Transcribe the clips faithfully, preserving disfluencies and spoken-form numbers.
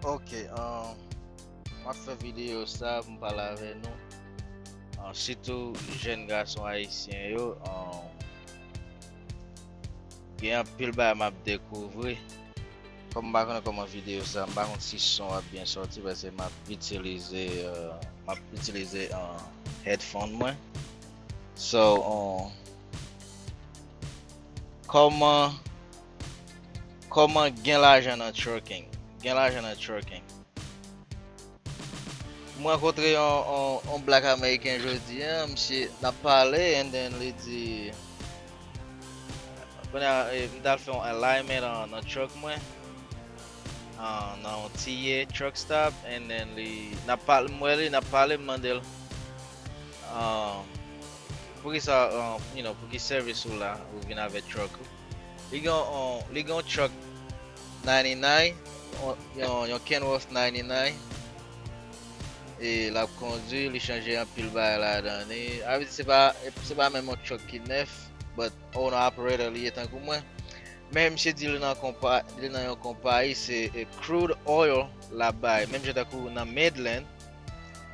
Ok, um, m ap fè videyo sa pou m pale avè nou. Uh, sitou jèn gason ayisyen yo. Um, gen anpil bagay m ap dekouvri. Kòm m pa konnen kòman videyo sa, m pa konn si son ap byen sòti paske m ap itilize, uh, m ap itilize uh, headphone mwen. So, um, kòman kòman gen lajan nan trucking? Gen lajan nan trucking. Mwen rankontre yon, yon, yon black ameriken jodi a, misye n ap pale, and then li di, kounye a, eh, m t al fè yon alignment nan, nan truck mwen, ah, nan yon T A truck stop, and then li, n ap pale, m wè li, n ap pale, m mande l, ah, poukisa, ah, you know, pou ki sèvis ou la, ou vin avèk truck ou. Li gen yon, li gen yon truck ninety-nine, yon, yon, yon Kenworth ninety-nine. E l ap kondwi, li chanje anpil bagay ladan li. A vle di se pa, se pa menm yon truck ki nèf, but owner operator li ye tankou mwen. Men misye di li nan konpa, li nan yon konpayi, se, e, crude oil l ap bay. Menm jan tankou nan Midland,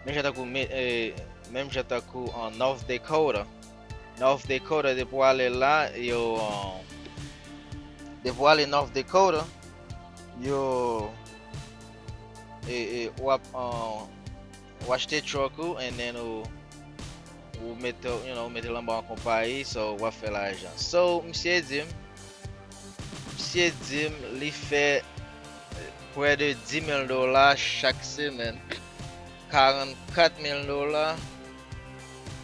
menm jan tankou, Mi- e, menm jan tankou an North Dakota. North Dakota, depi w ale la, yo, um, depi w ale North Dakota, yo, e, e, w ap, um, w achte truck ou, and then ou, ou mete, you know, ou mete l anba yon konpayi, so w ap fè lajan. So, misye di m, misye di m li fè prè de dis mil dola chak semèn. Karannkat mil dola,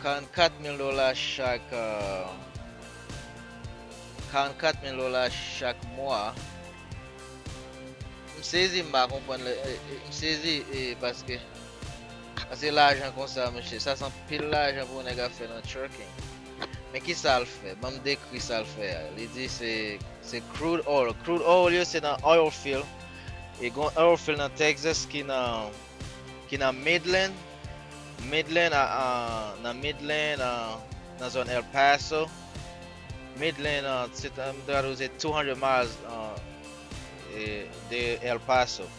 karannkat mil dola chak, euh, karannkat mil dola chak mwa. M sezi, m pa konprann, e, e, m sezi, e, paske, paske lajan konsa, mesye, sa se anpil lajan pou yon nèg ap fè nan trucking. Men ki sa l fè? Ban m dekri sa l fè a. Li di se, se crude oil. Crude oil yo se nan oil field. E gen oil field nan Texas ki nan, ki nan Midland. Midland, a, a, nan Midland, a, nan zòn El Paso. Midland, a, se, m ta di se two hundred miles, a, e, de El Paso.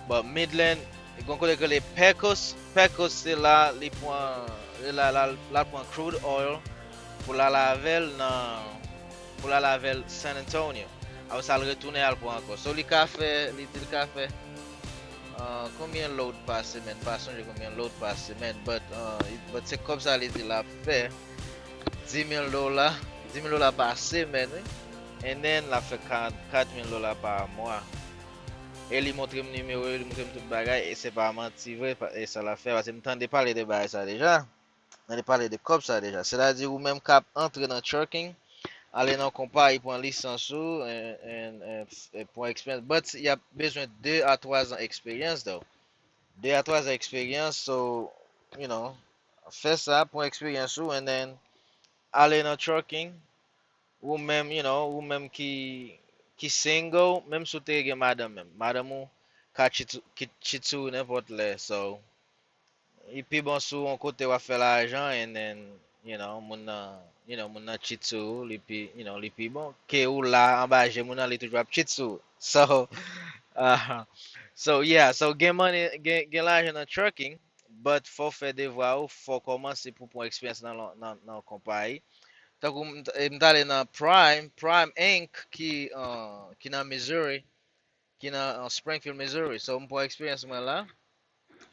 But Midland, gen yon kote ki rele Pecos. Pecos, se la li pran, se la, la, la pran crude oil pou l al avè l nan, pou l al avè l San Antonio. Apre sa, l retounen al pran ankò. So, li ka fè, li di l ka fè, ah, konbyen load pa semèn? M pa sonje konbyen load pa semèn, but, ah, but se kòb sa li di l ap fè, dis mil dola, dis mil dola pa semèn, wi. And then, l ap fè karannkat mil dola pa mwa. E li montre m nimewo yo, li montre m tout bagay, e se pa manti vre, pa- e sa l ap fè, paske m tande pale de bagay sa deja. M tande pale de kòb sa deja. Sètadi ou menm k ap antre nan trucking, ale nan konpayi, pran lisans ou, and, and, and, and pran eksperyans. But y ap bezwen de a twa zan eksperyans, though. De a twa zan eksperyans, so, you know, fè sa, pran eksperyans ou, and then ale nan trucking, ou menm, you know, ou menm ki, ki single, menm si w te gen madanm menm. Madanm ou ka cheat, ki cheat sou ou nenpòt lè, so, li pi bon si w yon kote w ap fè lajan, and then, you know, moun nan, you know, moun nan cheat sou ou, li pi, you know, li pi bon. Ke ou la anba je moun nan, li toujou ap cheat sou ou. So, uh, so, yeah, so gen money, gen, gen lajan nan trucking, but fò w fè devwa ou, fò w kòmanse pou pran eksperyans nan, nan, nan konpayi. Tankou m t- e, m t ale nan Prime, Prime Inc, ki, uh, ki nan Missouri, ki nan, uh, Springfield, Missouri. So, m pran eksperyans mwen la.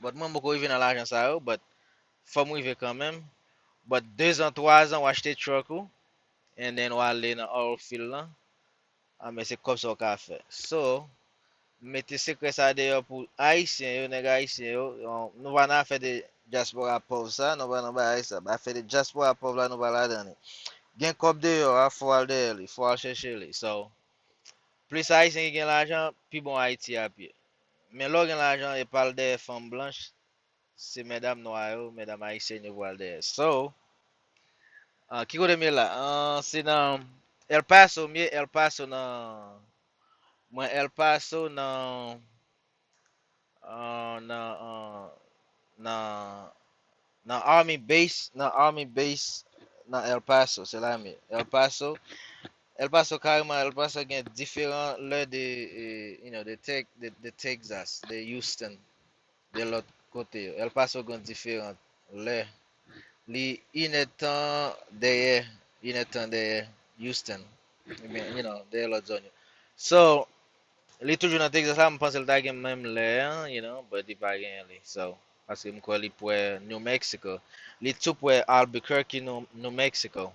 But mwen, m poko rive nan lajan sa yo, but fò m rive kanmenm. But de zan, twa zan, w achte truck ou, and then w ale nan oil field lan. Ah, men se kòb sa w ka fè. So, m mete sekrè sa deyò pou Ayisyen yo, nèg Ayisyen yo. Yon- Nou pa nan afè de dyaspora pòv sa, nou pa nan bagay sa. Afè de dyaspora pòv la, nou pa ladan li. Gen kòb deyò a, fò w al dèyè li, fò w al chèche li. So, plis Ayisyen ki gen lajan, pi bon Ayiti ap ye. Men lè w gen lajan, e pa al dèyè fanm blanch, se medam nwa yo, medam ayisyèn yo pral dèyè. So, ah, ki kote m ye la? Ah, se nan El Paso, m ye El Paso nan, mwen El Paso nan, ah, nan, ah, nan, nan Army Base, nan Army Base, nan El Paso, se la m ye. El Paso, El Paso kareman, El Paso gen diferan lè de, eh, you know, de, Tex- de, de Texas, de Houston, de lòt kote yo. El Paso gen diferan lè. Li inèdtan dèyè, inèdtan dèyè Houston. Ebyen, you know, dèyè lòt zòn yo. So, li toujou nan Texas la, m panse l ta gen menm lè an, you know, but li pa genyen li. So, paske m kwè li pwè New Mexico. Li tou pwè Albuquerque, New, New Mexico.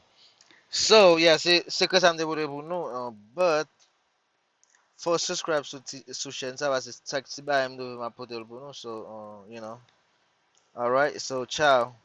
So, yeah, se sekrè sa m te pote pou nou, uh, but fò subscribe sou, ti, sou chèn sa, paske chak ti bagay m twouve m ap pote l pou nou, so, uh, you know. Alright, so, ciao.